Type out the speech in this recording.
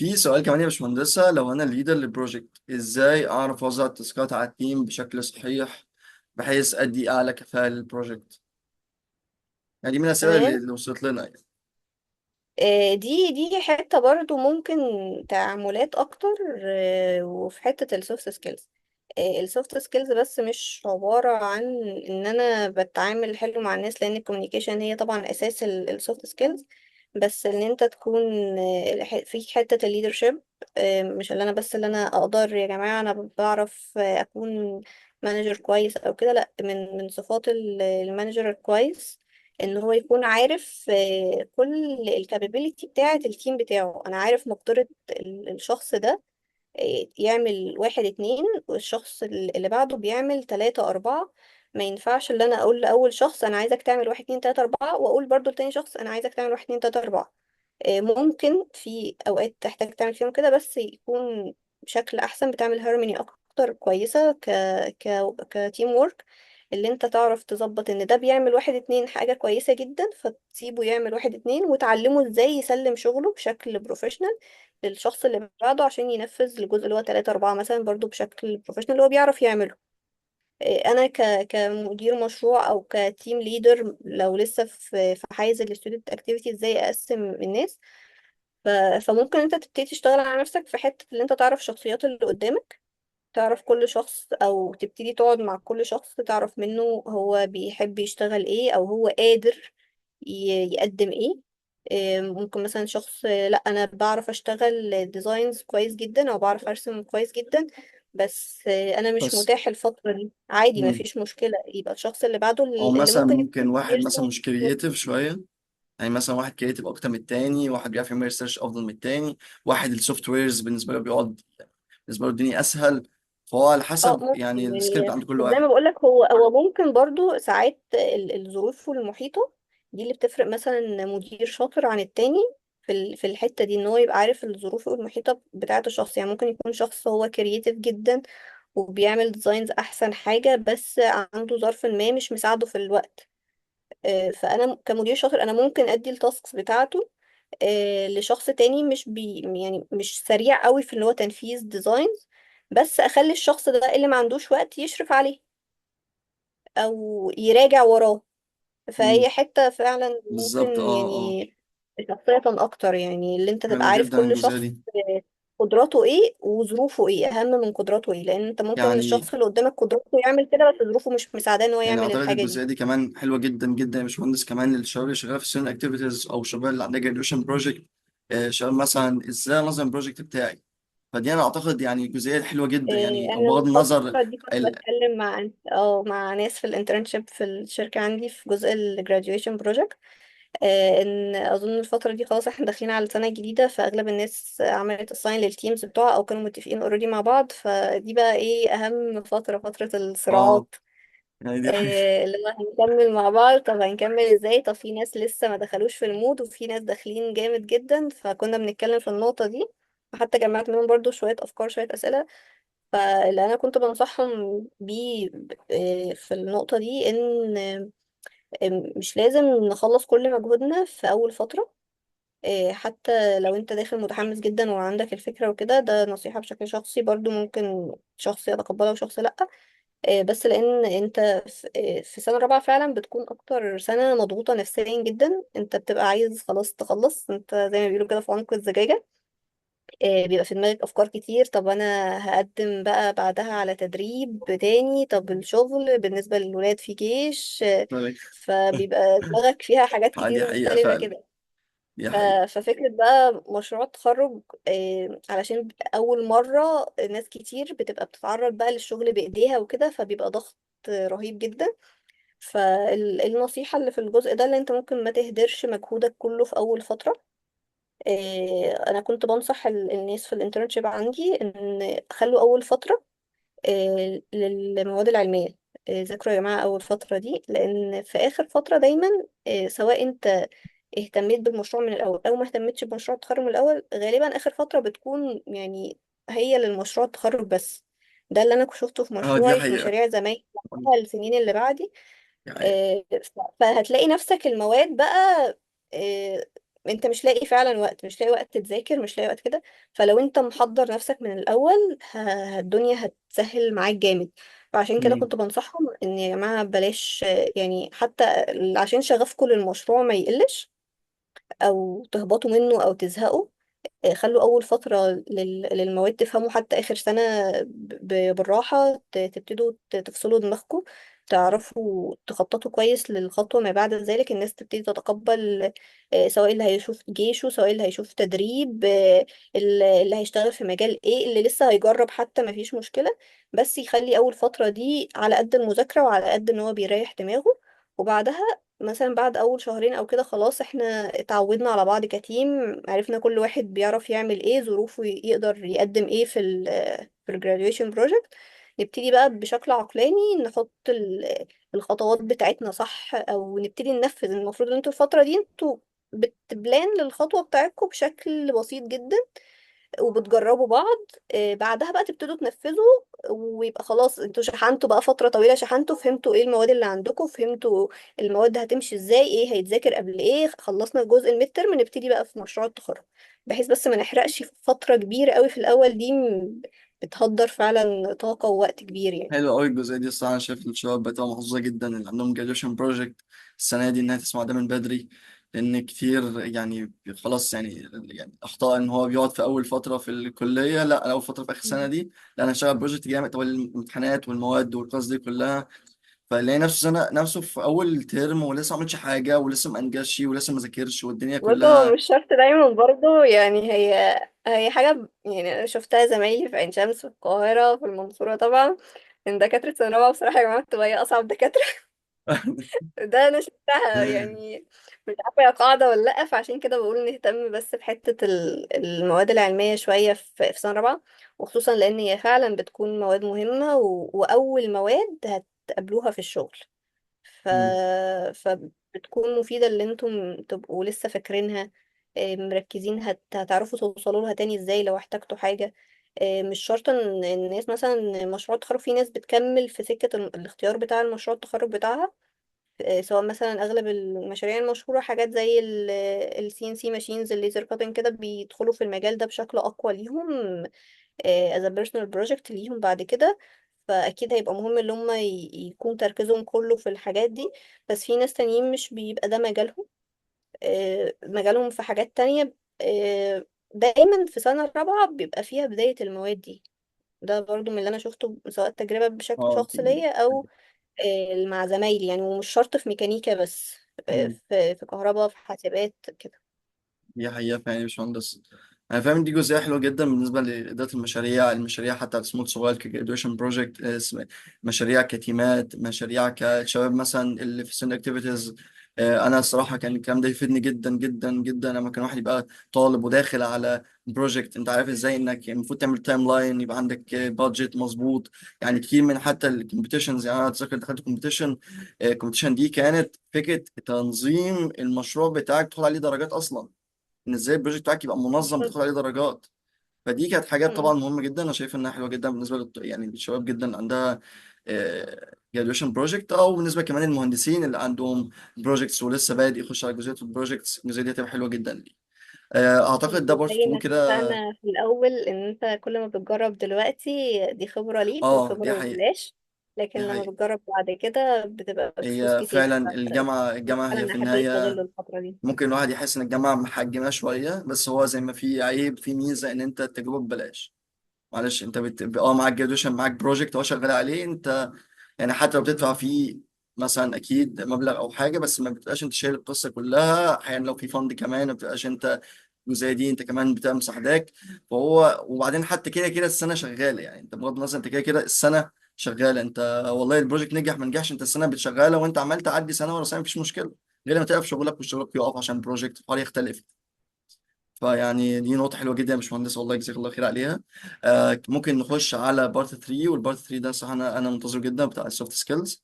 في سؤال كمان يا باشمهندسة، لو أنا ال leader لل project إزاي أعرف أوزع ال task ات على ال team بشكل صحيح بحيث أدي أعلى كفاءة لل project؟ يعني دي من الأسئلة اللي تمام. اللي وصلت لنا يعني. دي حتة برضو ممكن تعاملات اكتر. وفي حتة السوفت سكيلز، السوفت سكيلز بس مش عبارة عن ان انا بتعامل حلو مع الناس، لان ال communication هي طبعا اساس السوفت سكيلز. بس ان انت تكون في حتة ال leadership، مش اللي انا بس اللي انا اقدر يا جماعة انا بعرف اكون manager كويس او كده. لا، من صفات ال manager الكويس ان هو يكون عارف كل ال capability بتاعة ال team بتاعه. انا عارف مقدرة الشخص ده يعمل واحد اتنين، والشخص اللي بعده بيعمل تلاتة أربعة. ما ينفعش اللي أنا أقول لأول شخص أنا عايزك تعمل واحد اتنين تلاتة أربعة، وأقول برضو لتاني شخص أنا عايزك تعمل واحد اتنين تلاتة أربعة. ممكن في اوقات تحتاج تعمل فيهم كده، بس يكون بشكل احسن، بتعمل هارموني اكتر كويسة ك ك teamwork. اللي انت تعرف تظبط ان ده بيعمل واحد اتنين حاجة كويسة جدا، فتسيبه يعمل واحد اتنين وتعلمه ازاي يسلم شغله بشكل professional للشخص اللي بعده عشان ينفذ الجزء اللي هو تلاتة أربعة مثلا برضو بشكل professional اللي هو بيعرف يعمله. انا كمدير مشروع او ك team leader لو لسه في حيز الستودنت اكتيفيتي، ازاي اقسم الناس؟ ف... فممكن انت تبتدي تشتغل على نفسك في حتة اللي انت تعرف شخصيات اللي قدامك، تعرف كل شخص، او تبتدي تقعد مع كل شخص تعرف منه هو بيحب يشتغل ايه، او هو قادر يقدم ايه. إيه، ممكن مثلا شخص لا انا بعرف اشتغل designs كويس جدا او بعرف ارسم كويس جدا، بس انا مش بس متاح الفترة دي، عادي ما مم. فيش مشكلة، يبقى الشخص اللي بعده أو اللي مثلا ممكن يكون ممكن واحد بيرسم. مثلا مش creative شوية، يعني مثلا واحد creative أكتر من التاني، واحد بيعرف يعمل research أفضل من التاني، واحد ال softwares بالنسبة له بيقعد، بالنسبة له الدنيا أسهل. فهو على اه حسب ممكن يعني السكيل يعني. عند كل بس زي واحد. ما بقولك، هو ممكن برضو ساعات الظروف المحيطة دي اللي بتفرق، مثلا مدير شاطر عن التاني في في الحتة دي ان هو يبقى عارف الظروف المحيطة بتاعة الشخص. يعني ممكن يكون شخص هو creative جدا وبيعمل designs احسن حاجة، بس عنده ظرف ما مش مساعده في الوقت. فانا كمدير شاطر انا ممكن ادي ال tasks بتاعته لشخص تاني مش بي يعني مش سريع قوي في اللي هو تنفيذ designs، بس اخلي الشخص ده اللي ما عندوش وقت يشرف عليه او يراجع وراه. مم. فهي حتة فعلا ممكن بالظبط، اه اه. يعني شخصية اكتر، يعني اللي انت تبقى حلو عارف جدا كل الجزئية شخص دي. قدراته ايه وظروفه ايه، اهم من قدراته ايه، لان انت ممكن يعني الشخص اللي قدامك قدراته يعمل كده بس ظروفه مش مساعداه ان هو يعني يعمل اعتقد الحاجة الجزئية دي. دي كمان حلوة جدا جدا يا باشمهندس، كمان للشباب اللي شغالة في student activities او الشباب اللي عندها graduation project. شباب مثلا ازاي انظم ال project بتاعي؟ فدي انا اعتقد يعني جزئية حلوة جدا إيه، يعني، او انا بغض النظر الفترة دي كنت ال... بتكلم مع مع ناس في ال internship في الشركة عندي في جزء ال graduation project، ان اظن الفترة دي خلاص احنا داخلين على سنة جديدة، فاغلب الناس عملت assign لل teams بتوعها او كانوا متفقين already مع بعض. فدي بقى ايه اهم فترة، فترة اه الصراعات. يعني دي حقيقه. اللي هو هنكمل مع بعض، طب هنكمل ازاي، طب في ناس لسه ما دخلوش في ال mood وفي ناس داخلين جامد جدا، فكنا بنتكلم في النقطة دي. وحتى جمعت منهم برضو شوية أفكار شوية أسئلة. فاللي انا كنت بنصحهم بيه في النقطة دي ان مش لازم نخلص كل مجهودنا في اول فترة. حتى لو انت داخل متحمس جدا وعندك الفكرة وكده، ده نصيحة بشكل شخصي برضو، ممكن شخص يتقبلها وشخص لأ. بس لان انت في في سنة رابعة فعلا بتكون اكتر سنة مضغوطة نفسيا جدا، انت بتبقى عايز خلاص تخلص، انت زي ما بيقولوا كده في عنق الزجاجة. بيبقى في دماغك افكار كتير، طب انا هقدم بقى بعدها على تدريب تاني، طب الشغل بالنسبة للولاد في جيش، فبيبقى دماغك فيها حاجات دي كتير حقيقة مختلفة فعلا، كده. دي ف- حقيقه. ففكرة بقى مشروع التخرج، علشان أول مرة ناس كتير بتبقى بتتعرض بقى للشغل بإيديها وكده، فبيبقى ضغط رهيب جدا. فالنصيحة اللي في الجزء ده اللي انت ممكن ما تهدرش مجهودك كله في أول فترة. انا كنت بنصح الناس في ال internship عندي ان خلوا اول فتره للمواد العلميه. ذاكروا يا جماعه اول فتره دي، لان في اخر فتره دايما سواء انت اهتميت بالمشروع من الاول او ما اهتمتش بمشروع التخرج من الاول، غالبا اخر فتره بتكون يعني هي للمشروع التخرج بس. ده اللي انا شفته في اه دي مشروعي، في حقيقه، مشاريع زمايلي السنين اللي بعدي. دي حقيقه. فهتلاقي نفسك المواد بقى آه، انت مش لاقي فعلا وقت، مش لاقي وقت تذاكر، مش لاقي وقت كده. فلو انت محضر نفسك من الاول الدنيا هتسهل معاك جامد. فعشان كده مم. كنت بنصحهم ان يا جماعة بلاش، يعني حتى عشان شغفكم للمشروع ما يقلش او تهبطوا منه او تزهقوا. خلوا أول فترة للمواد تفهموا حتى آخر سنة بالراحة، تبتدوا تفصلوا دماغكم، تعرفوا تخططوا كويس للخطوة ما بعد ذلك. الناس تبتدي تتقبل، سواء اللي هيشوف جيشه، سواء اللي هيشوف تدريب، اللي هيشتغل في مجال ايه، اللي لسه هيجرب حتى، ما فيش مشكلة. بس يخلي أول فترة دي على قد المذاكرة وعلى قد ان هو بيريح دماغه. وبعدها مثلا بعد اول شهرين او كده، خلاص احنا اتعودنا على بعض ك team، عرفنا كل واحد بيعرف يعمل ايه، ظروفه يقدر يقدم ايه في ال في ال graduation project. نبتدي بقى بشكل عقلاني نحط الخطوات بتاعتنا صح، او نبتدي ننفذ. المفروض ان انتوا الفترة دي انتوا بت plan للخطوة بتاعتكم بشكل بسيط جدا وبتجربوا بعض. بعدها بقى تبتدوا تنفذوا، ويبقى خلاص انتوا شحنتوا بقى فترة طويلة، شحنتوا فهمتوا ايه المواد اللي عندكم، فهمتوا المواد هتمشي ازاي، ايه هيتذاكر قبل ايه، خلصنا جزء ال midterm، نبتدي بقى في مشروع التخرج، بحيث بس ما نحرقش فترة كبيرة قوي في الأول دي، بتهدر فعلا طاقة ووقت كبير يعني. حلو قوي الجزئية دي الصراحه. انا شايف الشباب بتبقى محظوظة جدا اللي عندهم graduation project السنة دي انها تسمع ده من بدري، لان كتير يعني خلاص يعني اخطاء ان هو بيقعد في اول فترة في الكليه، لا اول فترة في اخر سنة دي، لا انا هشتغل project جامد، طب الامتحانات والمواد والقصص دي كلها، فيلاقي نفسه سنة نفسه في اول ترم ولسه ما عملش حاجة ولسه ما انجزش ولسه ما ذاكرش والدنيا بص هو كلها. مش شرط دايما برضه، يعني هي حاجة يعني أنا شفتها زمايلي في عين شمس، في القاهرة، في المنصورة طبعا، إن دكاترة سنة رابعة بصراحة يا جماعة بتبقى هي أصعب دكاترة. ده أنا شفتها يعني، مش عارفة هي قاعدة ولا لأ. فعشان كده بقول نهتم بس بحتة المواد العلمية شوية في سنة رابعة، وخصوصا لأن هي فعلا بتكون مواد مهمة وأول مواد هتقابلوها في الشغل. ف... فبتكون مفيدة اللي انتم تبقوا لسه فاكرينها، مركزين، هتعرفوا توصلوا لها تاني ازاي لو احتجتوا حاجة. مش شرط ان الناس مثلا مشروع التخرج، في ناس بتكمل في سكة الاختيار بتاع المشروع التخرج بتاعها. سواء مثلا اغلب المشاريع المشهورة حاجات زي ال CNC machines، الليزر cutting كده، بيدخلوا في المجال ده بشكل اقوى ليهم as a personal project ليهم بعد كده. فأكيد هيبقى مهم ان هم يكون تركيزهم كله في الحاجات دي. بس في ناس تانيين مش بيبقى ده مجالهم، مجالهم في حاجات تانية. آه، دايما في سنة رابعة بيبقى فيها بداية المواد دي. ده برضو من اللي أنا شفته، سواء تجربة بشكل اه شخصي ليا أو مع زمايلي يعني، ومش شرط في ميكانيكا بس، دي في كهرباء، في حاسبات كده. دي حقيقة فعلا يا باشمهندس. أنا فاهم دي جزئية حلوة جدا بالنسبة لإدارة المشاريع، المشاريع حتى سمول صغير كجراديويشن بروجكت، مشاريع كتيمات، مشاريع كشباب مثلا اللي في student activities. أنا الصراحة كان الكلام ده يفيدني جدا جدا جدا لما كان واحد يبقى طالب وداخل على project، أنت عارف إزاي إنك المفروض تعمل تايم لاين، يبقى عندك budget مظبوط. يعني كتير من حتى ال competitions، يعني أنا أتذكر دخلت competition، ال competition دي كانت فكرة تنظيم المشروع بتاعك تدخل عليه درجات أصلا، ان ازاي ال project بتاعك يبقى منظم بتاخد عليه درجات. فدي كانت حاجات طبعا مهمة جدا، انا شايف انها حلوة جدا بالنسبة يعني للشباب جدا اللي عندها graduation project، او بالنسبة كمان للمهندسين اللي عندهم projects ولسه بادئ يخش على جزئية ال projects، الجزئية دي هتبقى حلوة جدا ليه. اعتقد ده part زي 2 ما كده. اتفقنا في الأول إن أنت كل ما بتجرب دلوقتي دي خبرة ليك اه دي وخبرة حقيقه. ببلاش، لكن دي لما حقيقه. بتجرب بعد كده بتبقى بفلوس هي كتير. فعلا الجامعه فعلا هي إن في حد النهايه، يستغل الفترة دي. ممكن الواحد يحس ان الجامعة محجمه شويه، بس هو زي ما في عيب في ميزة ان انت التجربة ببلاش. معلش انت اه معاك graduation، معاك project هو شغال عليه انت، يعني حتى لو بتدفع فيه مثلا اكيد مبلغ او حاجه، بس ما بتبقاش انت شايل القصة كلها. احيانا لو في fund كمان ما بتبقاش انت الجزئية دي، انت كمان بتبقى مساعداك. فهو وبعدين حتى كده كده السنة شغاله، يعني انت بغض النظر انت كده كده السنة شغاله. انت والله ال project نجح ما نجحش، انت السنة بتشغاله، وانت عمال تعدي سنة ورا سنة مفيش مشكله، غير لما تقف شغلك وشغلك يقف عشان project، الحوار يختلف. فيعني دي نقطة حلوة جدا يا باشمهندس، والله جزاك الله خير عليها. آه ممكن نخش على part 3، وال part 3 ده صح انا منتظره جدا، بتاع السوفت سكيلز.